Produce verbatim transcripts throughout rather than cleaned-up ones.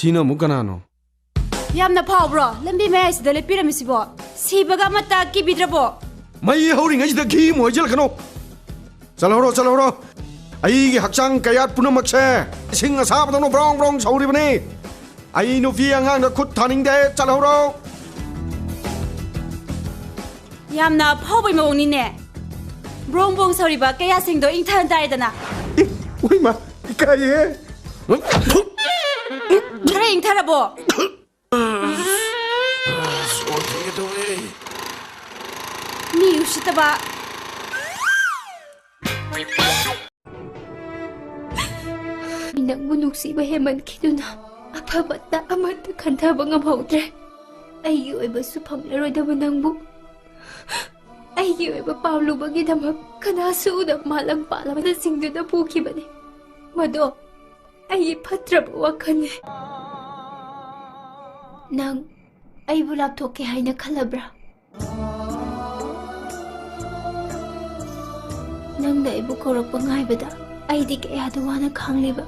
ꯁꯤꯅ ꯑꯃꯨꯛ ꯀꯅꯥꯅꯣ? ꯌꯥꯝꯅ ꯐꯥꯎꯕ꯭ꯔꯣ ꯂꯝꯕꯤ ꯃꯌꯥꯏꯁꯤꯗ ꯂꯦꯞꯄꯤꯔꯝꯃꯤꯁꯤꯕꯣ? ꯁꯤꯕꯒ ꯑꯃꯠꯇ ꯀꯤꯕꯤꯗ꯭ꯔꯕꯣ? ꯃꯩ ꯍꯧꯔꯤꯉꯩꯁꯤꯗ ꯘꯤ ꯑꯃꯨꯛ ꯍꯩꯖꯤꯜꯂꯛꯀꯅꯣ꯫ ꯆꯠꯍꯧꯔꯣ, ꯆꯠꯍꯧꯔꯣ꯫ ꯑꯩꯒꯤ ꯍꯛꯆꯥꯡ ꯀꯌꯥꯠ ꯄꯨꯝꯅꯃꯛꯁꯦ ꯏꯁꯤꯡ ꯑꯁꯥꯕꯗꯧꯅ ꯕ꯭ꯔꯣꯡ ꯕ꯭ꯔꯣꯡ ꯁꯧꯔꯤꯕꯅꯤ꯫ ꯑꯩ ꯅꯨꯄꯤ ꯑꯉꯥꯡꯗ ꯈꯨꯠ ꯊꯥꯅꯤꯡꯗꯦ꯫ ꯆꯠꯍꯧꯔꯣ꯫ ꯌꯥꯝꯅ ꯐꯥꯎꯕꯩ ꯃꯑꯣꯡꯅꯤꯅꯦ꯫ ꯕ꯭ꯔꯣꯡ ꯕ꯭ꯔꯣꯡ ꯁꯧꯔꯤꯕ ꯀꯌꯥꯁꯤꯡꯗꯣ ꯏꯪꯊꯍꯟ ꯇꯥꯔꯦꯗꯅ꯫ ꯏ, ꯎꯏꯃ, ꯏꯀꯥꯏꯌꯦ꯫ ꯈꯔ ꯏꯪꯊꯔꯕꯣ? ꯃꯤ ꯎꯁꯤꯠꯇꯕ꯫ ꯅꯪꯕꯨ ꯅꯨꯡꯁꯤꯕ ꯍꯦꯟꯃꯟꯈꯤꯗꯨꯅ ꯑꯐꯕꯇ ꯑꯃꯠꯇ ꯈꯟꯊꯕ ꯉꯝꯍꯧꯗ꯭ꯔꯦ꯫ ꯑꯩꯒꯤ ꯑꯣꯏꯕꯁꯨ ꯐꯪꯂꯔꯣꯏꯗꯕ ꯅꯪꯕꯨ ꯑꯩꯒꯤ ꯑꯣꯏꯕ ꯄꯥꯝꯂꯨꯕꯒꯤꯗꯃꯛ ꯀꯅꯥꯁꯨ ꯎꯗꯕ ꯃꯥꯂꯪ ꯄꯥꯠ ꯑꯃꯗ ꯆꯤꯡꯗꯨꯅ ꯄꯨꯈꯤꯕꯅꯤ꯫ ꯃꯗꯣ ꯑꯩꯒꯤ ꯐꯠꯇ꯭ꯔꯕ ꯋꯥꯈꯜꯅꯤ꯫ ꯅꯪ ꯑꯩꯕꯨ ꯂꯥꯞꯊꯣꯛꯀꯦ ꯍꯥꯏꯅ ꯈꯜꯂꯕ꯭ꯔꯥ? ꯅꯪꯅ ꯑꯩꯕꯨ ꯀꯧꯔꯛꯄ ꯉꯥꯏꯕꯗ ꯑꯩꯗꯤ ꯀꯌꯥꯗ ꯋꯥꯅ ꯈꯥꯡꯂꯤꯕ꯫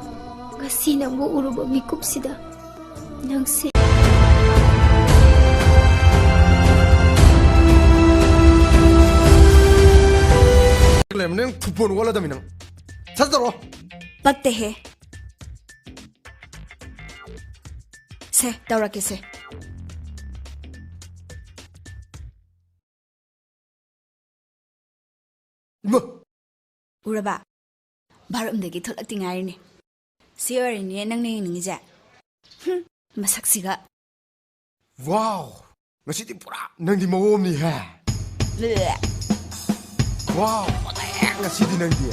ꯉꯁꯤ ꯅꯪꯕꯨ ꯎꯔꯨꯕ ꯃꯤꯀꯨꯞꯁꯤꯗ ꯅꯪꯁꯦ ꯂꯩꯔꯝꯃꯦ꯫ ꯅꯪ ꯐꯨꯠꯕꯣꯜ ꯑꯣꯜꯂꯗꯕꯅꯤ ꯅꯪ꯫ ꯁꯠ ꯇꯧꯔꯣ꯫ ꯄꯛꯇꯦꯍꯦ꯫ ꯁꯦ, ꯇꯧꯔꯛꯀꯦꯁꯦ꯫ ꯏꯃꯥ! ꯎꯔꯕ? ꯚꯥꯔꯣꯝꯗꯒꯤ ꯊꯣꯛꯂꯛꯇꯤ ꯉꯥꯏꯔꯤꯅꯦ꯫ ꯁꯤ ꯑꯣꯏꯔꯅꯤꯅꯦ ꯅꯪꯅ ꯌꯦꯡꯅꯤꯡꯉꯤꯁꯦ? ꯍꯨꯝ, ꯃꯁꯛꯁꯤꯒ꯫ ꯋꯥꯎ! ꯉꯁꯤꯗꯤ ꯄꯨꯔꯥ ꯅꯪꯗꯤ ꯃꯑꯣꯡ ꯑꯃꯅꯤꯍꯦ꯫ ꯕ꯭ꯂꯦ꯫ ꯋꯥꯎ! ꯐꯖꯩꯍꯦ ꯉꯁꯤꯗꯤ ꯅꯪꯗꯤ꯫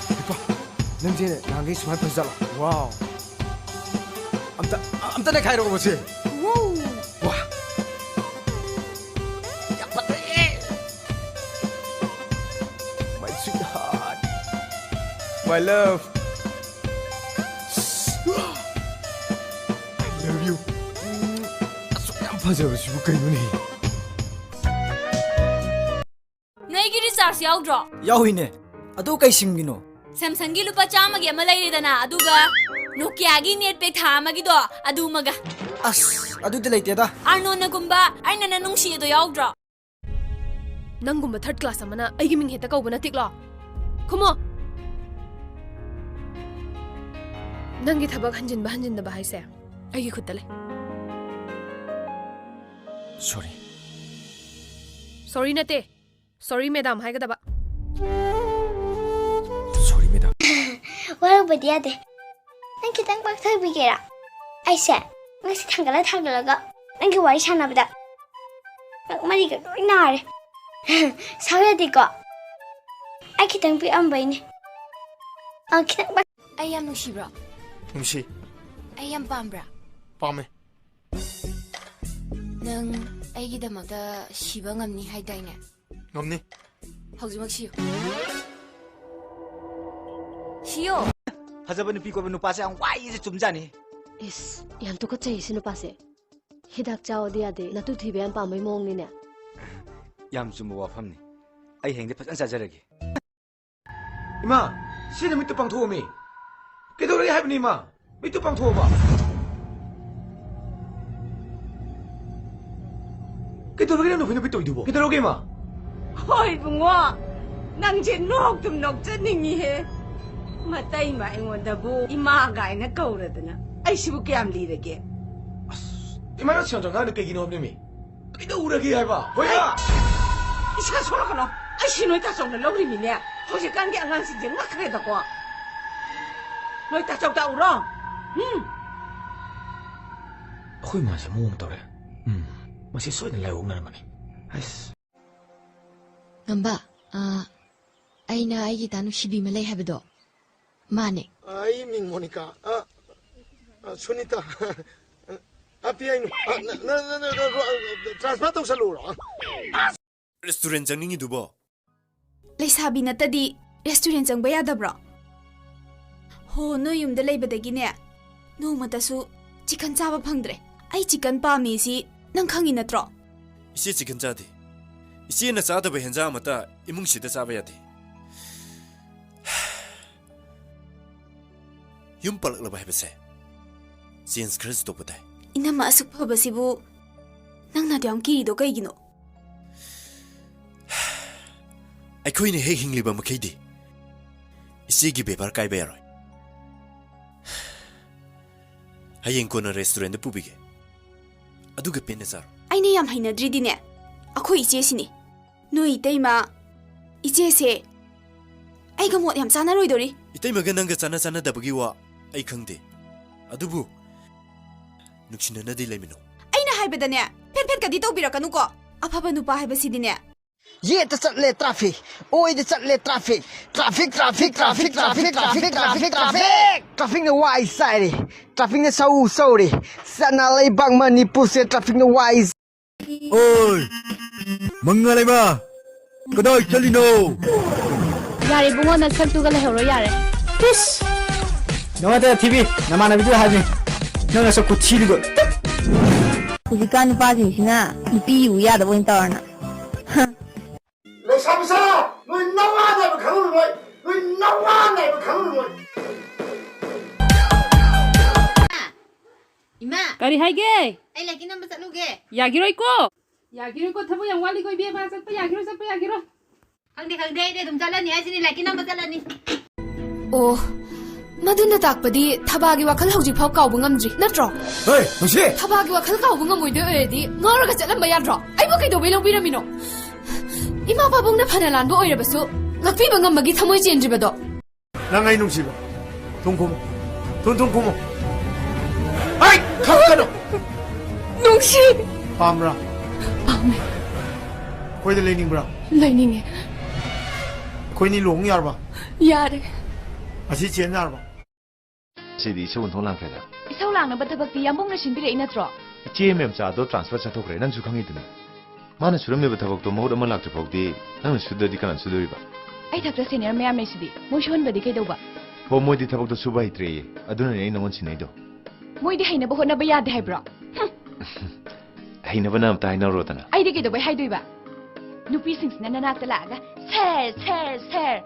ꯍꯩꯄꯥ! ꯅꯪꯁꯦ ꯅꯍꯥꯟꯈꯩ ꯁꯨꯃꯥꯏꯅ ꯐꯖꯖꯥꯠꯂꯣ? ꯋꯥꯎ! ꯑꯝꯇ, ꯑꯝꯇ ꯅꯩꯈꯥꯏꯔꯛꯑꯣꯕꯁꯦ꯫ ꯋꯥꯎ! ꯋꯥ! ꯌꯥꯝ ꯐꯖꯩꯌꯦ! My sweetheart. My love. I love you. ꯑꯁꯨꯛ ꯌꯥꯝ ꯐꯖꯕꯁꯤꯕꯨ ꯀꯩꯅꯣꯅꯦ? ꯅꯣꯏꯒꯤ ꯔꯤꯆꯥꯔꯖ ꯌꯥꯎꯗ꯭ꯔꯣ? ꯌꯥꯎꯏꯅꯦ꯫ ꯑꯗꯨ ꯀꯩ ꯁꯤꯝꯒꯤꯅꯣ? ꯁꯦꯝꯁꯪꯒꯤ ꯂꯨꯄꯥ ꯆꯥꯝꯃꯒꯤ ꯑꯃ ꯂꯩꯔꯦꯗꯅ, ꯑꯗꯨꯒ ꯅꯣꯀꯤꯌꯥꯒꯤ ꯅꯦꯠ ꯄꯦꯛ ꯊꯥ ꯑꯃꯒꯤꯗꯣ, ꯑꯗꯨꯃꯒ꯫ ꯑꯁ, ꯑꯗꯨꯗꯤ ꯂꯩꯇꯦꯗ꯫ ꯑꯥꯔꯅꯣꯟꯅꯒꯨꯝꯕ "ꯑꯩꯅ ꯅꯪ ꯅꯨꯡꯁꯤ" ꯑꯗꯣ ꯌꯥꯎꯗ꯭ꯔꯣ? ꯅꯪꯒꯨꯝꯕ ꯊꯥꯔꯠ ꯀ꯭ꯂꯥꯁ ꯑꯃꯅ ꯑꯩꯒꯤ ꯃꯤꯡ ꯍꯦꯛꯇ ꯀꯧꯕ ꯅꯠꯇꯤꯛꯂꯣ? ꯈꯨꯝꯃꯣ꯫ ꯅꯪꯒꯤ ꯊꯕꯛ ꯍꯟꯖꯤꯟꯕ ꯍꯟꯖꯤꯟꯗꯕ ꯍꯥꯏꯁꯦ ꯑꯩꯒꯤ ꯈꯨꯠꯇ ꯂꯩ꯫ ꯁꯣꯔꯤ꯫ ꯁꯣꯔꯤ ꯅꯠꯇꯦ, ꯁꯣꯔꯤ ꯃꯦꯗꯥꯝ ꯍꯥꯏꯒꯗꯕ꯫ ꯁꯣꯔꯤ ꯃꯦꯗꯥꯝ꯫ ꯋꯥꯔꯧꯕꯗꯤ ꯌꯥꯗꯦ꯫ ꯅꯪ ꯈꯤꯇꯪ ꯄꯥꯛꯊꯕꯤꯒꯦꯔꯥ? ꯑꯩꯁꯦ ꯉꯁꯤ ꯊꯥꯡꯒꯠꯂ ꯊꯥꯡꯒꯠꯂꯒ ꯅꯪꯒꯤ ꯋꯥꯔꯤ ꯁꯥꯟꯅꯕꯗ ꯉꯛ ꯃꯔꯤꯒ ꯂꯣꯏ ꯅꯥꯔꯦ꯫ ꯁꯥꯎ ꯌꯥꯗꯦꯀꯣ? ꯑꯩ ꯈꯤꯇꯪ ꯄꯤꯛꯑꯝꯕꯩꯅꯦ꯫ ꯑ, ꯈꯤꯇꯪ ꯄꯥꯛ- ꯑꯩ ꯌꯥꯝ ꯅꯨꯡꯁꯤꯕ꯭ꯔꯣ? ꯅꯨꯡꯁꯤ꯫ ꯑꯩ ꯌꯥꯝ ꯄꯥꯝꯕ꯭ꯔꯥ? ꯄꯥꯝꯃꯦ꯫ ꯅꯪ ꯑꯩꯒꯤꯗꯃꯛꯇ ꯁꯤꯕ ꯉꯝꯅꯤ ꯍꯥꯏꯗꯥꯏꯅꯦ? ꯉꯝꯅꯤ꯫ ꯍꯧꯖꯤꯛꯃꯛ ꯁꯤꯌꯨ꯫ ꯁꯤꯌꯣ꯫ ꯐꯖꯕ ꯅꯨꯄꯤ ꯀꯣꯏꯕ ꯅꯨꯄꯥꯁꯦ ꯌꯥꯝ ꯋꯥꯏꯁꯦ ꯆꯨꯝꯖꯥꯅꯤ꯫ ꯏꯁ, ꯌꯥꯝ ꯇꯨꯀꯠꯆꯩ ꯁꯤ ꯅꯨꯄꯥꯁꯦ꯫ ꯍꯤꯗꯥꯛ ꯆꯥꯎꯗꯤ ꯌꯥꯗꯦ, ꯅꯇꯨ ꯊꯤꯕ ꯌꯥꯝ ꯄꯥꯝꯕꯩ ꯃꯑꯣꯡꯅꯤꯅꯦ꯫ ꯌꯥꯝ ꯆꯨꯝꯕ ꯋꯥꯐꯝꯅꯤ꯫ ꯑꯩ ꯍꯌꯦꯡꯗꯤ ꯐꯖꯅ ꯆꯥꯖꯔꯒꯦ꯫ ꯏꯃꯥ, ꯁꯤ ꯅꯨꯃꯤꯠꯇ ꯄꯥꯡꯊꯣꯛꯑꯝꯃꯤ꯫ ꯀꯩꯗꯧꯔꯒꯦ ꯍꯥꯏꯕꯅꯤ, ꯏꯃꯥ? ꯃꯤꯠꯇꯨ ꯄꯥꯡꯊꯣꯛꯑꯕ? ꯀꯩꯗꯧꯔꯒꯦ ꯅꯪ ꯅꯨꯄꯤ ꯅꯨꯄꯤ ꯇꯧꯔꯤꯗꯨꯕꯣ? ꯀꯩꯗꯧꯔꯒꯦ, ꯏꯃꯥ? ꯍꯣꯏ, ꯏꯕꯨꯡꯉꯣ, ꯅꯪꯁꯦ ꯅꯣꯛꯇꯨꯝ ꯅꯣꯛꯆꯅꯤꯡꯉꯤꯍꯦ꯫ ꯃꯇꯩꯃ ꯑꯩꯉꯣꯟꯗꯕꯨ ꯏꯃꯥ ꯀꯥꯏꯅ ꯀꯧꯔꯗꯅ, ꯑꯩꯁꯤꯕꯨ ꯀꯌꯥꯝ ꯂꯤꯔꯒꯦ? ꯑꯁ, ꯏꯃꯥ, ꯅꯪ ꯁꯦꯡꯅ ꯉꯥꯡꯅ ꯀꯩꯒꯤꯅꯣ ꯍꯥꯏꯕꯅꯤꯃꯤ? ꯀꯩꯗꯧꯔꯒꯦ ꯍꯥꯏꯕ? ꯍꯣꯏ, ꯏꯃꯥ! ꯏꯁꯥ ꯁꯣꯛꯂꯛꯀꯅꯣ꯫ ꯑꯩ ꯁꯤ ꯅꯣꯏ ꯇꯥꯆꯧꯅ ꯂꯧꯔꯤꯃꯤꯅꯦ꯫ ꯍꯧꯖꯤꯛꯀꯥꯟꯒꯤ ꯑꯉꯥꯡꯁꯤꯡꯁꯦ ꯉꯛꯈ꯭ꯔꯦꯗꯀꯣ꯫ ꯅꯣꯏ ꯇꯥꯆꯧ ꯇꯥꯛꯎꯔꯣ? ꯎꯝ꯫ ꯑꯩꯈꯣꯏ ꯃꯥꯁꯦ ꯃꯑꯣꯡ ꯑꯃ ꯇꯧꯔꯦ꯫ ꯎꯝ, ꯃꯁꯤ ꯁꯣꯏꯗꯅ ꯂꯥꯏꯑꯣꯡꯅꯔꯝꯃꯅꯤ꯫ ꯑꯁ꯫ ꯉꯝꯕ, ꯑ, ꯑꯩꯅ ꯑꯩꯒꯤ ꯏꯇꯥ ꯅꯨꯡꯁꯤꯕꯤ ꯑꯃ ꯂꯩ ꯍꯥꯏꯕꯗꯣ, ꯃꯥꯅꯦ꯫ ꯑꯩ ꯃꯤꯡ ꯃꯣꯅꯤꯀꯥ꯫ ꯑ, ꯑ, ꯁꯨꯅꯤꯇꯥ꯫ ꯑ, ꯑ, ꯄꯤ ꯑꯥꯏ ꯅꯨ-, ꯑ, ꯅ-, ꯅ-, ꯅ-, ꯅ-, ꯅ-, transfer ꯇꯧꯁꯜꯂꯨꯔꯣ? Restaurant ꯆꯪꯅꯤꯡꯉꯤꯗꯨꯕꯣ? ꯂꯩꯁꯥꯕꯤ ꯅꯠꯇꯗꯤ restaurant ꯆꯪꯕ ꯌꯥꯗꯕ꯭ꯔꯣ? ꯍꯣ, ꯅꯣꯏ ꯌꯨꯝꯗ ꯂꯩꯕꯗꯒꯤꯅꯦ, ꯅꯣꯡꯃꯇꯁꯨ chicken ꯆꯥꯕ ꯐꯪꯗ꯭ꯔꯦ꯫ ꯑꯩ chicken ꯄꯥꯝꯃꯤ ꯁꯤ ꯅꯪ ꯈꯪꯉꯤ ꯅꯠꯇ꯭ꯔꯣ? ꯏꯆꯦ chicken ꯆꯥꯗꯦ꯫ ꯏꯆꯦꯅ ꯆꯥꯗꯕ ꯍꯦꯟꯖꯥꯡ ꯑꯃꯠꯇ ꯏꯃꯨꯡꯁꯤꯗ ꯆꯥꯕ ꯌꯥꯗꯦ꯫ ꯌꯨꯝ ꯄꯥꯜꯂꯛꯂꯕ ꯍꯥꯏꯕꯁꯦ ꯆꯦꯟꯖ ꯈꯔꯁꯨ ꯇꯧꯕ ꯇꯥꯏ꯫ ꯏꯅꯝꯃ ꯑꯁꯨꯛ ꯐꯕꯁꯤꯕꯨ ꯅꯪꯅ ꯑꯗꯨ ꯌꯥꯝ ꯀꯤꯔꯤꯗꯣ ꯀꯩꯒꯤꯅꯣ? ꯑꯩꯈꯣꯏꯅ ꯍꯦꯛ ꯍꯤꯡꯂꯤꯕ ꯃꯈꯩꯗꯤ ꯏꯆꯦꯒꯤ ꯕꯦꯕꯥꯔ ꯀꯥꯏꯕ ꯌꯥꯔꯣꯏ꯫ ꯍꯌꯦꯡ ꯀꯣꯟꯅ ꯔꯦꯁꯇꯨꯔꯦꯟꯗ ꯄꯨꯕꯤꯒꯦ, ꯑꯗꯨꯒ ꯄꯦꯟꯅ ꯆꯥꯔꯣ꯫ ꯑꯩꯅ ꯌꯥꯝ ꯍꯩꯅꯗ꯭ꯔꯤꯗꯤꯅꯦ, ꯑꯩꯈꯣꯏ ꯏꯆꯦꯁꯤꯅꯦ꯫ ꯅꯣꯏ ꯏꯇꯩꯃ, ꯏꯆꯦꯁꯦ ꯑꯩꯒ ꯃꯣꯠ ꯌꯥꯝ ꯆꯥꯅꯔꯣꯏꯗꯧꯔꯤ꯫ ꯏꯇꯩꯃꯒ ꯅꯪꯒ ꯆꯥꯅ ꯆꯥꯅꯗꯕꯒꯤ ꯋꯥ ꯑꯩ ꯈꯪꯗꯦ, ꯑꯗꯨꯕꯨ ꯅꯨꯡꯁꯤꯅꯅꯗꯤ ꯂꯩꯃꯤꯟꯅꯧ꯫ ꯑꯩꯅ ꯍꯥꯏꯕꯗꯅꯦ, ꯐꯦꯠ ꯐꯦꯠꯀꯗꯤ ꯇꯧꯕꯤꯔꯛꯀꯅꯨꯀꯣ꯫ ꯑꯐꯕ ꯅꯨꯄꯥ ꯍꯥꯏꯕꯁꯤꯗꯤꯅꯦ꯫ ꯌꯦꯠꯇ ꯆꯠꯂꯦ ꯇ꯭ꯔꯥꯐꯤꯛ, ꯑꯣꯏꯗ ꯆꯠꯂꯦ traffic. Traffic, traffic, traffic, traffic, traffic, traffic, traffic. ꯇ꯭ꯔꯥꯐꯤꯛꯅ ꯋꯥꯏ ꯆꯥꯏꯔꯦ, ꯇ꯭ꯔꯥꯐꯤꯛꯅ ꯁꯧ ꯁꯧꯔꯦ꯫ ꯆꯠꯅ ꯂꯩꯕꯥꯛ ꯃꯅꯤꯄꯨꯔꯁꯦ ꯇ꯭ꯔꯥꯐꯤꯛꯅ ꯋꯥꯏ ꯑꯣꯏ! ꯃꯉꯥ ꯂꯩꯃ! ꯀꯗꯥꯏ ꯆꯠꯂꯤꯅꯣ? ꯌꯥꯔꯦ ꯏꯕꯨꯡꯉꯣ, ꯅꯁꯛꯇꯨꯒ ꯂꯩꯍꯧꯔꯣ ꯌꯥꯔꯦ꯫ ꯏꯁ! ꯅꯃꯥꯏꯗ ꯊꯤꯕꯤ, ꯅꯃꯥꯟꯅꯕꯤꯗꯨ ꯍꯥꯏꯕꯅꯤ꯫ ꯅꯪ ꯅꯁꯛ ꯈꯨꯊꯤꯗꯨꯒ꯫ ꯍꯧꯖꯤꯛꯀꯥꯟ ꯅꯨꯄꯥꯁꯤꯡꯁꯤꯅ ꯅꯨꯄꯤ ꯌꯨ ꯌꯥꯗꯕ ꯑꯣꯏꯅ ꯇꯧꯔꯅ꯫ ꯍ꯫ ꯂꯩꯁꯥ ꯃꯆꯥ, ꯅꯣꯏ ꯅꯋꯥ ꯅꯥꯏꯕ ꯈꯪꯉꯝꯃꯔꯣꯏ꯫ ꯅꯣꯏ ꯅꯋꯥ ꯅꯥꯏꯕ ꯈꯪꯉꯝꯃꯔꯣꯏ꯫ ꯏꯃꯥ! ꯀꯔꯤ ꯍꯥꯏꯒꯦ? ꯑꯩ ꯂꯥꯏꯀꯤ ꯅꯝꯕ ꯆꯠꯂꯨꯒꯦ꯫ ꯌꯥꯒꯤꯔꯣꯏꯀꯣ꯫ ꯌꯥꯒꯤꯔꯣꯏꯀꯣ, ꯊꯕꯛ ꯌꯥꯝ ꯋꯥꯠꯂꯤꯀꯣ ꯏꯕꯦꯝꯃ, ꯆꯠꯄ ꯌꯥꯒꯤꯔꯣꯏ, ꯆꯠꯄ ꯌꯥꯒꯤꯔꯣꯏ꯫ ꯈꯪꯗꯦ, ꯈꯪꯗꯦ, ꯑꯩꯗꯤ ꯑꯗꯨꯝ ꯆꯠꯂꯅꯤ ꯍꯥꯏꯁꯤꯅꯤ, ꯂꯥꯏꯀꯤ ꯅꯝꯕ ꯆꯠꯂꯅꯤ꯫ ꯑꯣ, ꯃꯗꯨꯅ ꯇꯥꯛꯄꯗꯤ ꯊꯕꯥꯒꯤ ꯋꯥꯈꯜ ꯍꯧꯖꯤꯛꯐꯥꯎ ꯀꯥꯎꯕ ꯉꯝꯗ꯭ꯔꯤ, ꯅꯠꯇ꯭ꯔꯣ? ꯍꯦ, ꯅꯨꯡꯁꯤ! ꯊꯕꯥꯒꯤ ꯋꯥꯈꯜ ꯀꯥꯎꯕ ꯉꯝꯃꯣꯏꯗꯣꯏ ꯑꯣꯏꯔꯗꯤ ꯉꯥꯎꯔꯒ ꯆꯠꯂꯝꯕ ꯌꯥꯗ꯭ꯔꯣ? ꯑꯩꯕꯨ ꯀꯩꯗꯧꯕꯩ ꯂꯧꯕꯤꯔꯝꯃꯤꯅꯣ? ꯏꯃꯥ ꯄꯥꯕꯨꯡꯅ ꯐꯅ ꯂꯥꯟꯕ ꯑꯣꯏꯔꯕꯁꯨ ꯉꯥꯛꯄꯤꯕ ꯉꯝꯕꯒꯤ ꯊꯃꯣꯏ ꯆꯦꯟꯗ꯭ꯔꯤꯕꯗꯣ꯫ ꯅꯪ ꯑꯩ ꯅꯨꯡꯁꯤꯕ꯭ꯔꯣ? ꯊꯨꯝ ꯈꯨꯝꯃꯨ꯫ ꯊꯨꯝ, ꯊꯨꯝ ꯈꯨꯝꯃꯨ꯫ ꯑꯩ ꯈꯪꯒꯅꯨ! ꯅꯨꯡꯁꯤ! ꯄꯥꯝꯕ꯭ꯔꯥ? ꯄꯥꯝꯃꯦ꯫ ꯑꯩꯈꯣꯏꯗ ꯂꯩꯅꯤꯡꯕ꯭ꯔꯥ? ꯂꯩꯅꯤꯡꯉꯦ꯫ ꯑꯩꯈꯣꯏꯅꯤ ꯂꯨꯍꯣꯡ ꯌꯥꯔꯕ? ꯌꯥꯔꯦ꯫ ꯑꯁꯤ ꯆꯦꯟ ꯌꯥꯔꯕ? ꯁꯤꯗꯤ ꯏꯁꯧ ꯑꯣꯟꯊꯣꯛ ꯂꯥꯡꯈ꯭ꯔꯦꯗ꯫ ꯏꯁꯧ ꯂꯥꯡꯅꯕ ꯊꯕꯛꯇꯤ ꯌꯥꯝꯕꯨꯡꯅ ꯁꯤꯟꯕꯤꯔꯛꯏ ꯅꯠꯇ꯭ꯔꯣ? ꯏꯆꯦ ꯃꯦꯝꯆꯥꯗꯣ ꯇ꯭ꯔꯥꯟꯁꯐꯔ ꯆꯠꯊꯣꯛꯈ꯭ꯔꯦ, ꯅꯪꯁꯨ ꯈꯪꯉꯤꯗꯨꯅꯤ꯫ ꯃꯥꯅ ꯁꯨꯔꯝꯃꯤꯕ ꯊꯕꯛꯇꯣ ꯃꯍꯨꯠ ꯑꯃ ꯂꯥꯛꯇ꯭ꯔꯤ ꯐꯥꯎꯗꯤ ꯅꯪꯅ ꯁꯨꯗ꯭ꯔꯗꯤ ꯀꯅꯥꯅ ꯁꯨꯗꯣꯔꯤꯕ? ꯑꯩ ꯊꯛꯇ ꯁꯦꯅꯤꯌꯔ ꯃꯌꯥꯝ ꯂꯩꯁꯤꯗꯤ, ꯃꯣꯏ ꯁꯨꯍꯟꯕꯗꯤ ꯀꯩꯗꯧꯕ? ꯍꯣ, ꯃꯣꯏꯗꯤ ꯊꯕꯛꯇꯣ ꯁꯨꯕ ꯍꯩꯇ꯭ꯔꯦꯌꯦ, ꯑꯗꯨꯅꯅꯦ ꯑꯩ ꯅꯪꯉꯣꯟ ꯁꯤꯟꯅꯩꯗꯣ꯫ ꯃꯣꯏꯗꯤ ꯍꯩꯅꯕ ꯍꯣꯠꯅꯕ ꯌꯥꯗꯦ ꯍꯥꯏꯕ꯭ꯔꯣ? ꯍꯨꯝ꯫ ꯍꯩꯅꯕꯅ ꯑꯝꯇ ꯍꯥꯏꯅꯔꯣꯗꯅ꯫ ꯑꯩꯗꯤ ꯀꯩꯗꯧꯕꯩ ꯍꯥꯏꯗꯣꯏꯕ? ꯅꯨꯄꯤꯁꯤꯡꯁꯤꯅ ꯅꯅꯥꯛꯇ ꯂꯥꯛꯑꯒ "ꯁꯥꯔ, ꯁꯥꯔ, ꯁꯥꯔ",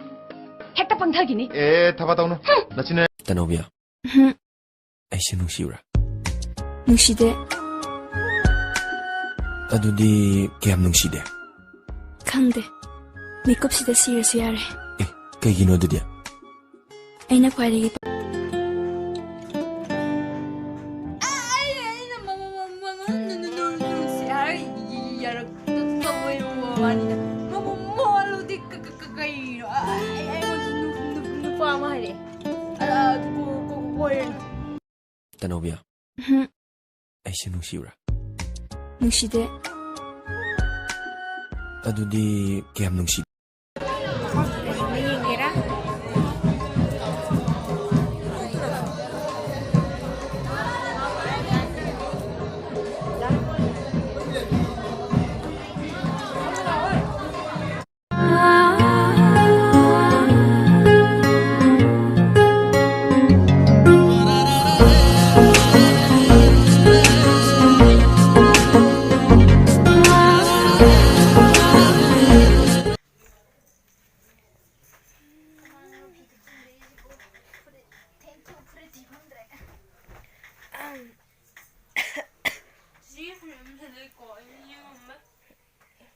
ꯍꯦꯛꯇ ꯄꯪꯊꯈꯤꯅꯤ꯫ ꯑꯦ, ꯊꯕꯥ ꯇꯧꯅꯨ꯫ ꯍꯨꯝ꯫ ꯅꯆꯤꯟ ꯇꯅꯧꯕꯤ, ꯎꯝꯍꯨꯝ꯫ ꯑꯩꯁꯦ ꯅꯨꯡꯁꯤꯕ꯭ꯔꯥ? ꯅꯨꯡꯁꯤꯗꯦ꯫ ꯑꯗꯨꯗꯤ ꯀꯌꯥꯝ ꯅꯨꯡꯁꯤꯗꯦ? ꯈꯪꯗꯦ꯫ ꯃꯤꯀꯨꯞꯁꯤꯗ ꯁꯤꯔꯁꯨ ꯌꯥꯔꯦ꯫ ꯑꯦ, ꯀꯩꯒꯤꯅꯣ ꯑꯗꯨꯗꯤ? ꯑꯩꯅ ꯈ꯭ꯋꯥꯏꯗꯒꯤ ꯄꯥ- ꯑꯩ, ꯑꯩꯅ ꯃ-, ꯃ-, ꯃ-, ꯃ-, ꯅꯨ-, ꯅꯨ-, ꯅꯨ-, ꯅꯨꯡꯁꯤ ꯍꯥꯏꯔ ꯌꯥꯔꯛꯇꯕꯩ ꯋꯥꯅꯤꯗ꯫ ꯃ-, ꯃ-, ꯃꯋꯥ ꯂꯧꯗꯦ꯫ ꯀ-, ꯀ-, ꯀ-, ꯀꯩꯅꯣ? ꯑ-, ꯑꯩ, ꯑꯩꯉꯣꯟꯗ ꯅꯨ-, ꯅꯨ-, ꯅꯨꯄꯥ ꯑꯃ ꯍꯥꯏꯔꯛꯑꯦ꯫ ꯑ, ꯑꯗꯨ ꯀꯣ-, ꯀꯣ-, ꯀꯣꯏꯔꯅꯤ꯫ ꯇꯅꯧꯕꯤ, ꯎꯝꯍꯨꯝ꯫ ꯑꯩꯁꯦ ꯅꯨꯡꯁꯤꯕ꯭ꯔꯥ? ꯅꯨꯡꯁꯤꯗꯦ꯫ ꯑꯗꯨꯗꯤ ꯀꯌꯥꯝ ꯅꯨꯡꯁꯤ? ꯌꯦꯡꯒꯦꯔꯥ?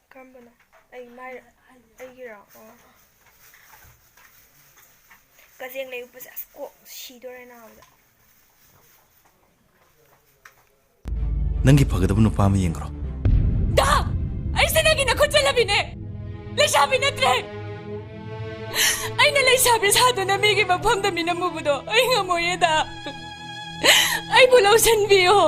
ꯀꯔꯝꯕꯅꯣ? ꯑꯩ ꯃꯥꯏ-, ꯑꯩꯒꯤꯔꯣ? ꯑꯣ꯫ ꯀꯖꯦꯡ ꯂꯩ ꯎꯞꯄꯁꯦ ꯑꯁ ꯀꯣꯛ ꯁꯤꯗꯣꯔꯦ ꯅꯥꯕꯗ꯫ ꯅꯪꯒꯤ ꯐꯒꯗꯕ ꯅꯨꯄꯥ ꯑꯃ ꯌꯦꯡꯈ꯭ꯔꯣ꯫ ꯗꯥ! ꯑꯩꯁꯦ ꯅꯪꯒꯤ ꯅꯈꯨꯠ ꯆꯠꯂꯕꯤꯅꯦ! ꯂꯩꯁꯥꯕꯤ ꯅꯠꯇ꯭ꯔꯦ! ꯑꯩꯅ ꯂꯩꯁꯥꯕꯤ ꯁꯥꯗꯨꯅ ꯃꯤꯒꯤ ꯃꯐꯝꯗ ꯃꯤꯅꯝꯃꯨꯕꯗꯣ ꯑꯩ ꯉꯝꯃꯣꯏꯌꯦ ꯗꯥ꯫ ꯑꯩꯕꯨ ꯂꯧꯁꯤꯟꯕꯤꯌꯣ꯫